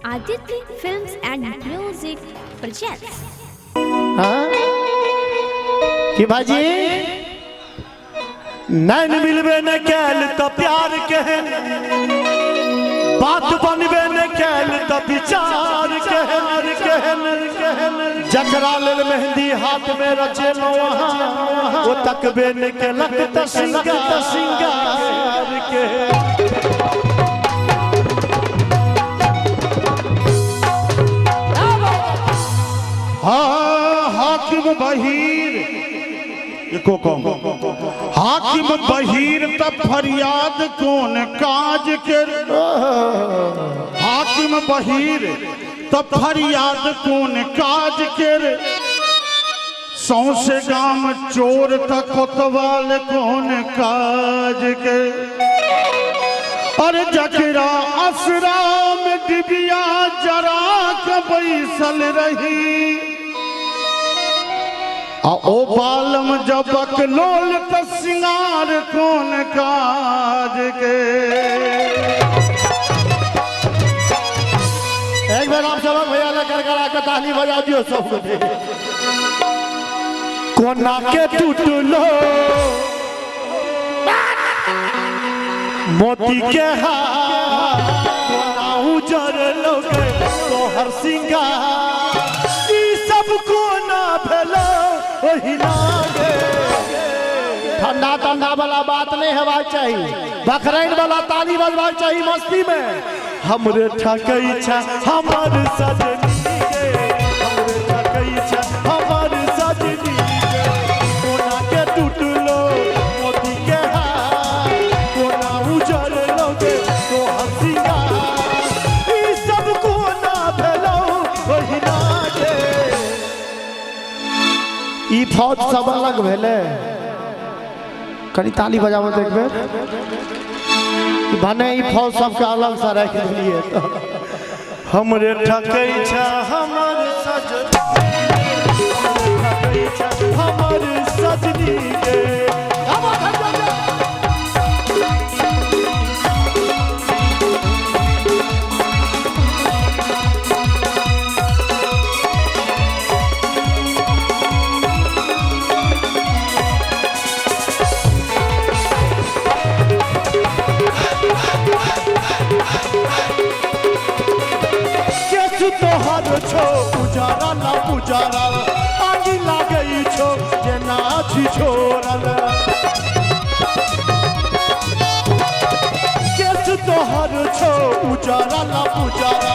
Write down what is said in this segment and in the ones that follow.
Aditya Films and Music presents. हाँ? कि भाजी नैन मिलबे न कैल त प्यार केहन, बात बनबे न कैल त विचार केहन केहन केहन। जकरा लेल मेहंदी हाथ में रचेलौं अहाँ, ओ तकबे न केलक त सिंगार केहन। हाँ हाकिम बहीर एको कम हाकिम बहीर त फरियाद कोन काज के, हाकिम बहीर त फरियाद कोन काज के, सौंसे गाम चोर त कोतवाल कोन काज के। अरे जकरा असरा में डिबिया जरा के बैसल रही, आ ओ बालम जबक लोल त सिंगार कोन काज के। एक बेर आप सब भैया ला कर कर आके ताली बजा दियो सब गोटे। कोना के टूटलो मोती के हार, कोना उजर लोगे तोहर सिंगार, ई सब कोना भेलो ओही लागे। ठंडा ठंडा वाला बात नहीं हेबाक चाही, बकरैन वाला ताली बजबाक चाही मस्ती में। हमरे ठकै छा हमर सजनी गे, हमरे ठकै छा हमर सजनी गे, कोना के टूटलो मोती के हार, कोना उजर लोगे तोहर सिंगार, ई सब कोना भेलो ओही लागे। ई फौज सब अलग भेलै। कनी ताली बजाबो तो एक बेर। भने ई फौज सबके अलग से राखि देलियै। हमरे ठकै छा हमर सजनी, ठकै छा हमर सजनी गे। तोहर छो उजारा ला उजारा, आगि लागै छो जेना छी छोड़ल। केस तोहर छो उजारा ला उजारा,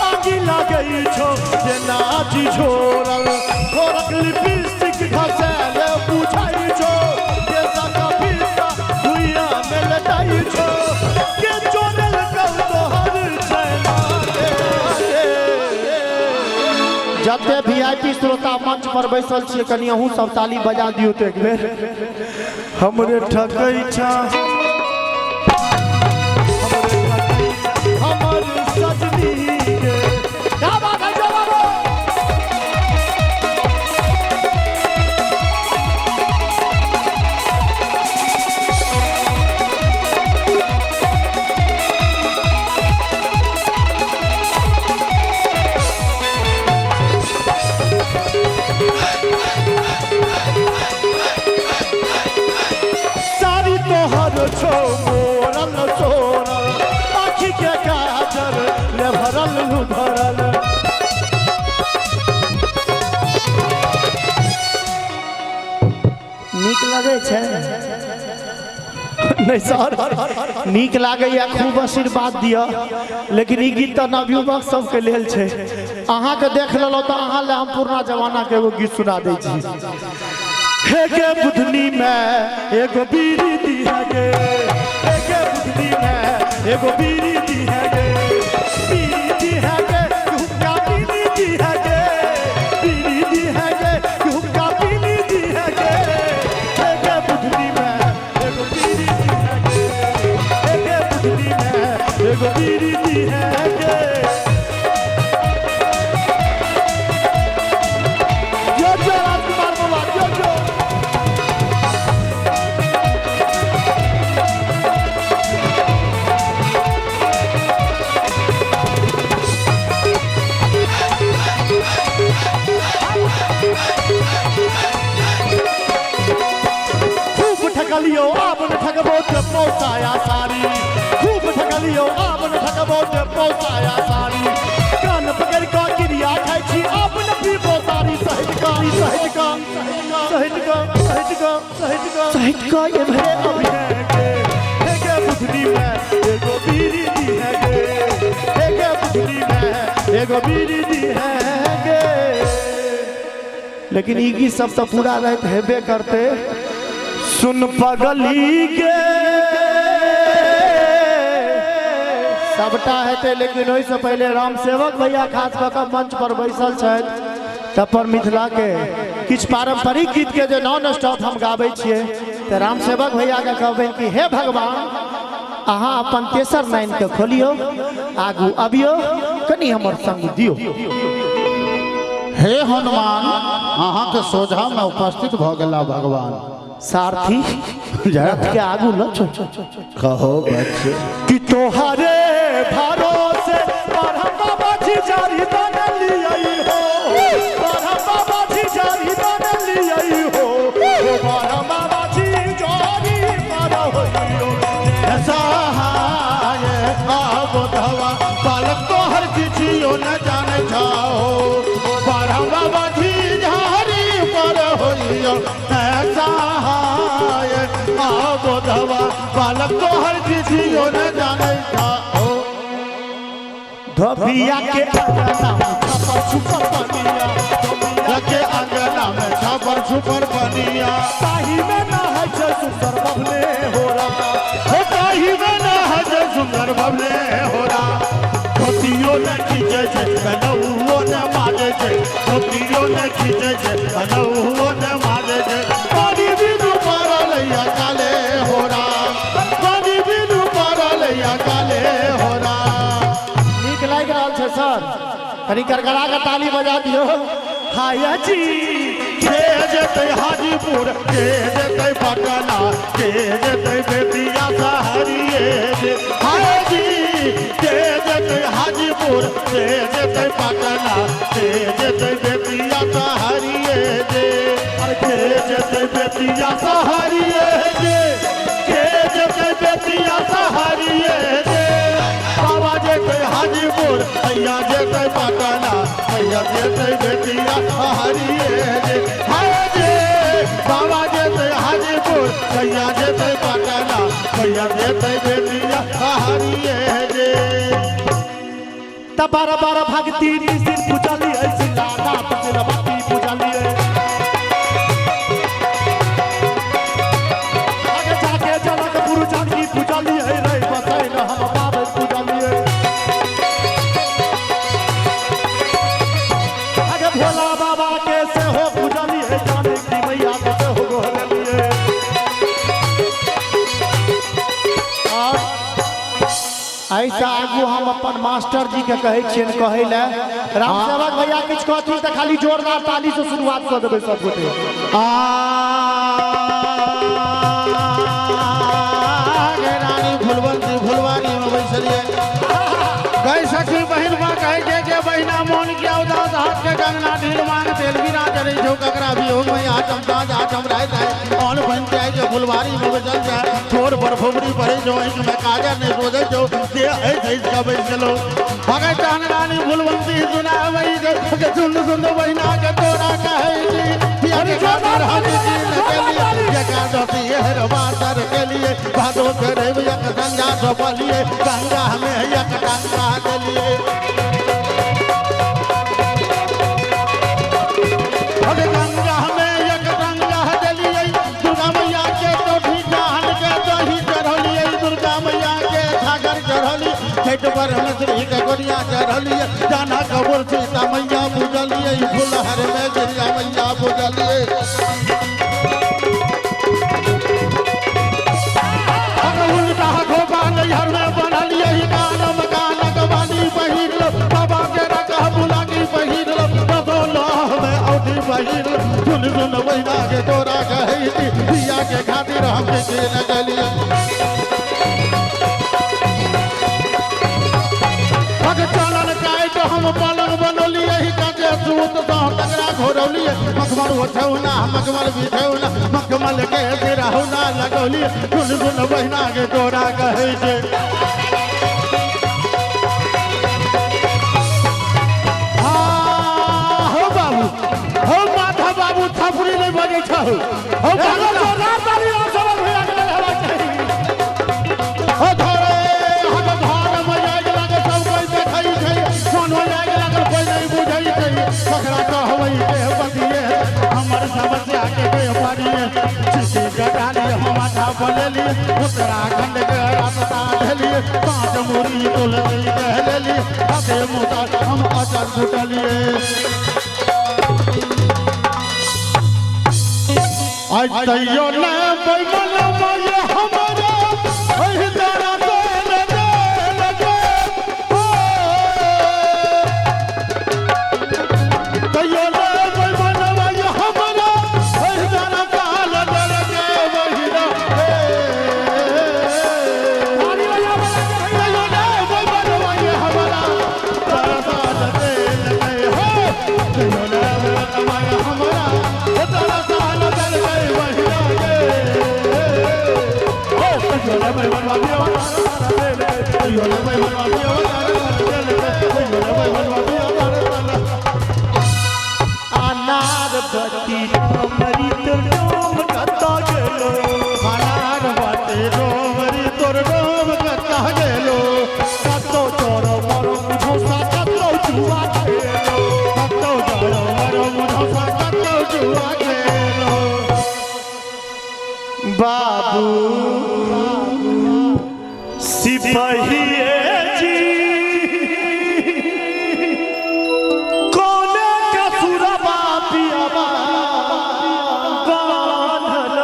आगि लागै छो जेना छी छोड़ल। घोरक लिपस्टिक घसैल बुझाइ छो, केसक फीता भुइया में लटाइ छो, के चोरल कौ तोहर चैना गे। जते वीआईपी श्रोता मंच पर बैसल छियै कनी अहूँ सब ताली बजा दियौ तो एक बेर। हमरे ठकै छा हमर सजनी गे। क्या बात है जवाबो। सारी तोहर छो मोरल सोरल, आँखि के काजर ले भरल भरल। नीक लगै छै नहीं सर? नीक लागैया, खूब आशीर्वाद दिअ। लेकिन ई गीत तऽ नवयुवक सबके लेल छै। अहाँके देख लेलहुँ तऽ अहाँ ले हम पुरना जमाना के एगो गीत सुना दै छी। हे गे बुधनी में एगो बीड़ी दी है गे, हे गे बुधनी में एगो बीड़ी दी है गे, बीड़ी दी है गे हुक्का बीड़ी दी है गे, बीड़ी दी है गे हुक्का बीड़ी दी है गे, हे गे बुधनी में एगो बीड़ी दी है गे, हे गे बुधनी में एगो बीड़ी दी है गे। जो जो राजकुमार बाबा जो जो। Thank देबो साया साड़ी। खूब ठकलियो आब न ठकबो देबो साया साड़ी। कान पकड़ कऽ क्रिया खाइ छी आब न पीबो तारी। सहित का सहित का सहित का सहित का सहित का सहित का एम्हरे अभी है गे, हे गे बुधनी में एगो बीड़ी दी है गे, हे गे बुधनी में एगो बीड़ी दी है गे। लेकिन ई गीत सब तो पूरा रात हेबे करते। सुन पगली के सबटा हेतै, लेकिन ओहिसँ पहिले राम सेवक भैया खास कऽ कऽ मंच पर बैसल छथि, तब पर मिथिला के किछु पारंपरिक गीत के जे नॉन स्टॉप हम गाबै छियै, तऽ राम सेवक भैया के कहबनि कि हे भगवान अहाँ अपन तेसर लाइन के खोलियौ, आगू अबियौ, कनि हमर संग दियौ। हे हनुमान, अहाँ के सोझा में उपस्थित भ गेला भगवान। सारथी रथ के आगू ल चल। कहो बच्चे कि तोहरे भरोसे पर हम बाबा जी जारी बनलियै हो, पर हम बाबा जी जारी बनलियै हो, पर हम बाबा जी जारी पर होइयो। सहाय आब धवा बालक तोहर किछियो न जाने छाओ, पर हम बाबा जी जारी पर होइयो। सहाय आब धवा बालक तोहर किछियो न जाने छाओ। धोबिया के अंगना में छपर छुपर बनिया, के अंगना में छपर छुपर बनिया, ताही में न है छै सुंदर बबले हो रहा, हो ताही में न है छै सुंदर बबले हो रहा। धोतियो न खींचे छै कनौओ न मारे छै, धोतियो न खींचे छै कनौओ न मारे छै। पानी बिनु पड़लैया काले हो राम, पानी बिनु पड़लैया काले हो राम। नीक लागि रहल छै सर, कनि गड़गड़ा के ताली बजा दियौ। हाय जी के जेतै हाजीपुर, के जेतै पटना, के जेतै बेतिया सहरिये जे। हाय जी के जेतै हाजीपुर, के जेतै पटना, के जेतै बेतिया सहरिये जे। अरे के जेतै बेतिया सहरिये जे, के जेतै बेतिया सहरिये जे। बाबा जेतै हाजीपुर, भैया जेतै पटना, भैया जेतै बेतिया सहरिये जे। हाय जे बाबा जेतै हाजीपुर, भैया जेतै पटना, भैया जेतै बेतिया सहरिये जे। त बारह बारह भक्ति निशिन पूजलियै, सिलाना पतिरवती पूजलियै। आगे जाके जनकपुर जानकी पूजलियै, रे बसैन हम बाबे पूजलियै। आगे भोला बाबा के सेहो पूजलियै, जानकी मैया के सेहो गोहरलियै। और ऐसा आगू हम अपन मास्टर जी के कहै छियनि कहै लए, राम सेवक भैया किछु कहथिन तऽ खाली जोरदार ताली से शुरुआत कऽ देबै सब गोटे। आगे रानी फुलवंती फुलवारी में बैसलिए, गई सखी बहिन बा कहे के के बहिना मोन किया उदास, हाथ के कंगना ढील मांग तेल बिना चढ़े छो ककरा भी हो मैं आठम साँझ आठम रात आए और बनते आए जो फुलवारी में बैसल जाए, छोर पर फुबरी पड़े जो एक में काजर नहीं सोचे जो दे ऐसे इसका बैसलो। भगत तहन रानी फुलवंती सुना वही के सुन सुन बहिना के तोरा कहे जी, अरे खातिर हम जी न के लिए एकादशी हर के लिए भादो के रवि एक संझा सपलिए, गंगा में एक गंगा के लिए। अरे गंगा में एक गंगा देलिए, दुर्गा मैया के टोठी जान के दही चढ़लिए, दुर्गा मैया के छागर चढ़लिए, छठ पर मछली के गोरिया चढ़लिए, जाना कबूर सीता मैया पूजलिए, फुलहर में गिरिया मैया पूजलिए। उल्टा में बनलिए कान मकानक बानी पहिर लो, बाबा के रखा बुलाकी पहिर लो, बसोलह में औठी पहिर लो। सुन सुन बहिना के तोरा कहै छी, पिया के खातिर हम के न गेलिए। चलन काटि हम पलंग बनौलिए, काटे सूत सँ तकरा घोरौलिए, मखमल ओछौना मखमल बिछौना मखमल मखमल के सिरहुना लगौली सुन सुन बहिना के तोरा कहै छै। हाँ, हो बाबू, हो माधव बाबू, थपड़ी नहीं बजै छौ। हो एगो जोरदार ताली राम सेवक भैया के लेल हेबाक चाही। हो धरे हग धार में जाय लागल सब कोई देखै छै, सोनो जाय लागल कोई नहीं बुझै छै, ककरा कहबै के बतिये हमर समस्या के के पारिये। चिट्ठी कटाली हम माथा बनेली, उत्तराखंड के रास्ता धेलिए, पांच मुरी तुलसी कह लेली, हके मुता हम अचर छुटलिए। आज तैयो न बैमन माये हमरा ओहि तारा तेल देल गे। ओ तैयो न बैमन माये हमरा ओहि तारा काल देल गे बहिना। ताली बजा बजा के भैया। तैयो न बैमन माये हमरा तारा काल देल गे। हो तैयो न बैमन माये हमरा तारा काल देल गे बहिना गे। ओ तैयो न बैमन माये हमरा तैयो न बैमन माये हमरा तैयो न बैमन माये हमरा। अनार बती डोमरी तोर डोम कतऽ गेलो। अनार बाटे डोमरी तोर डोम कतऽ गेलो। कतौ चोरो मरो मुझौसा कतौ जुआ खेलो। कतौ जरो मरो मुझौसा कतौ जुआ खेलो। बाबू सिपहिए जी कोने कसुरबा पियबा बान्हल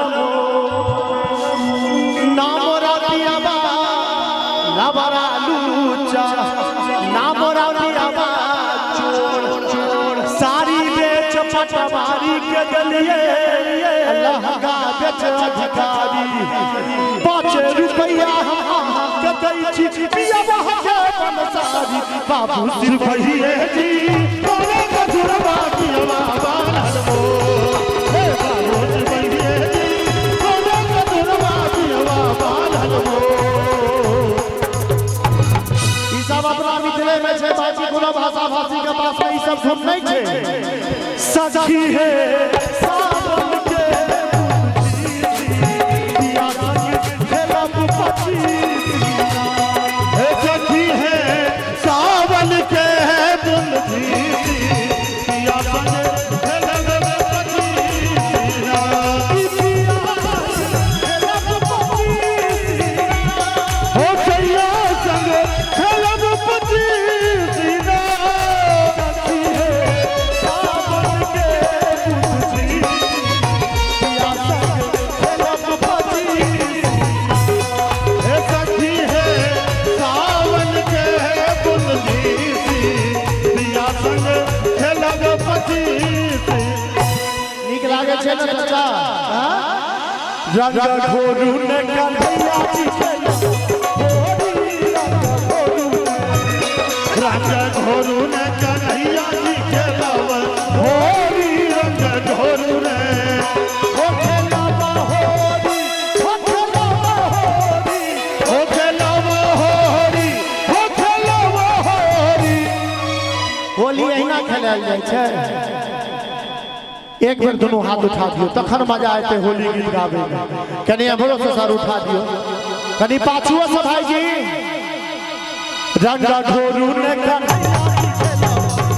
नाम रतियाबा लबरा लूचा, नाम रतियाबा चोर चोर, सारी बेच पटवारी के दलिए लहंगा बेच अधिकारी, 5 रुपया हम के दै छी पियबा के बनसारी। बाबू सिपहिए जी कोने कसुरबा पियबा बान्हल मोर। हे बाबू सिपहिए जी कोने कसुरबा पियबा बान्हल मोर। ई सब अपना मिथिले में छै, बाकी कोनो भाषा भाषी के पास में ई सब धुन नहीं छै। सखी है सावन के पिया संग खेलब पचीसी। हे सखी है सावन के बुंद धीसी, पिया संग खेलब पचीसी। पिया खेलब पचीसी। हो सैया संग खेलब पचीसी। सखी है सावन के बुंद पिया संग खेलब पचीसी। हे सखी है सावन के बुंद धीसी, पिया संग खेलब पचीसी। नीक लागे छै ने चाचा? हाँ? रंग घोरू ने कन्हैया जी के होरी, रंग घोरू ने, रंग घोरू ने कन्हैया जी के लव होरी, रंग घोरू ने। ओ खेलब होरी, ओ खेलब होरी। हो खेलब होरी, हो खेलब होरी। होली अहिना खेलायल जाइ छै। एक बेर दुनू हाथ उठा दियौ तखन मजा एतै होली गीत गाबै में। कनि एम्हरो से सर उठा दियौ, कनि पाछुओ से भाईजी। रंग घोरू ने कन्हैया जी के लव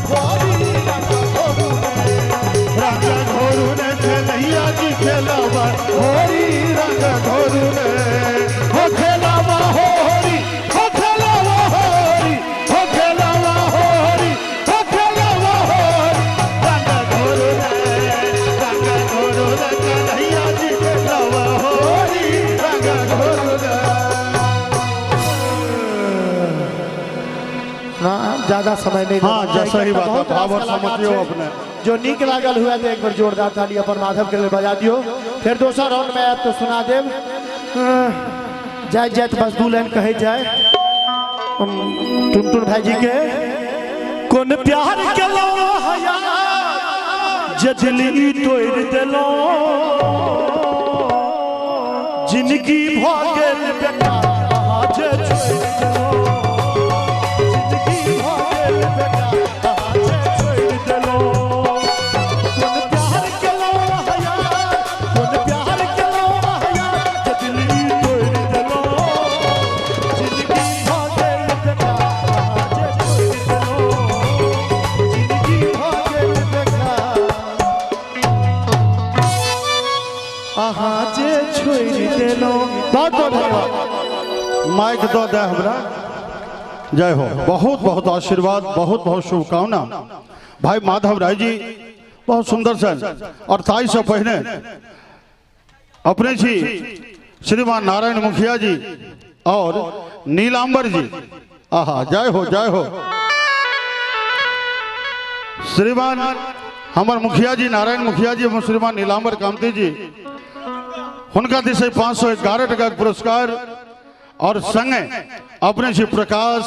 होरी, रंग घोरू ने। रंग घोरू ने कन्हैया जी के लव होरी, रंग घोरू ने। हो खेलब होरी, हो खेलब होरी, हो खेलब होरी, हो खेलब होरी। रंग घोरू ने, रंग घोरू ने कन्हैया जी के लव होरी, रंग घोरू ने। ना ज्यादा समय नहीं हाँ, देना। सही बात है, बहुत भाव और रास कलाकार समझियो छै। अपने। जो नीक लागल हुआ तो एक बार जोरदार ताली अपन माधव के लिए बजा दियो। फिर दोसर राउंड में आयब तो सुना देब। जाय जाय बस 2 लाइन कहे जाय टुनटुन भाईजी के। कोन प्यार केलो हया जजली तोड़ देलो। भऽ गेल बेकार अहाँ जे छोड़ि देलहुँ। जिंदगी भऽ गेल बेकार अहाँ जे छोड़ि देलहुँ। कोन प्यार केलहुँ अहाँ, कोन प्यार केलहुँ अहाँ, जे दिल ई तोड़ि देलहुँ। जिंदगी भऽ गेल बेकार अहाँ जे छोड़ि देलहुँ। जिंदगी भऽ गेल बेकार अहाँ जे छोड़ि देलहुँ। बहुत बहुत धन्यवाद। माइक दऽ दे हमरा। जय हो। बहुत बहुत आशीर्वाद, बहुत बहुत शुभकामना भाई माधव राय जी, बहुत सुंदर सन। और ताई से पहिने अपने छी श्रीमान नारायण मुखिया जी और नीलांबर जी, आहा जय हो जय हो। श्रीमान हमर मुखिया जी नारायण मुखिया जी एवं श्रीमान नीलांबर कामती जी, हुनका दिस 511 टका के पुरस्कार और संगे अपने श्री प्रकाश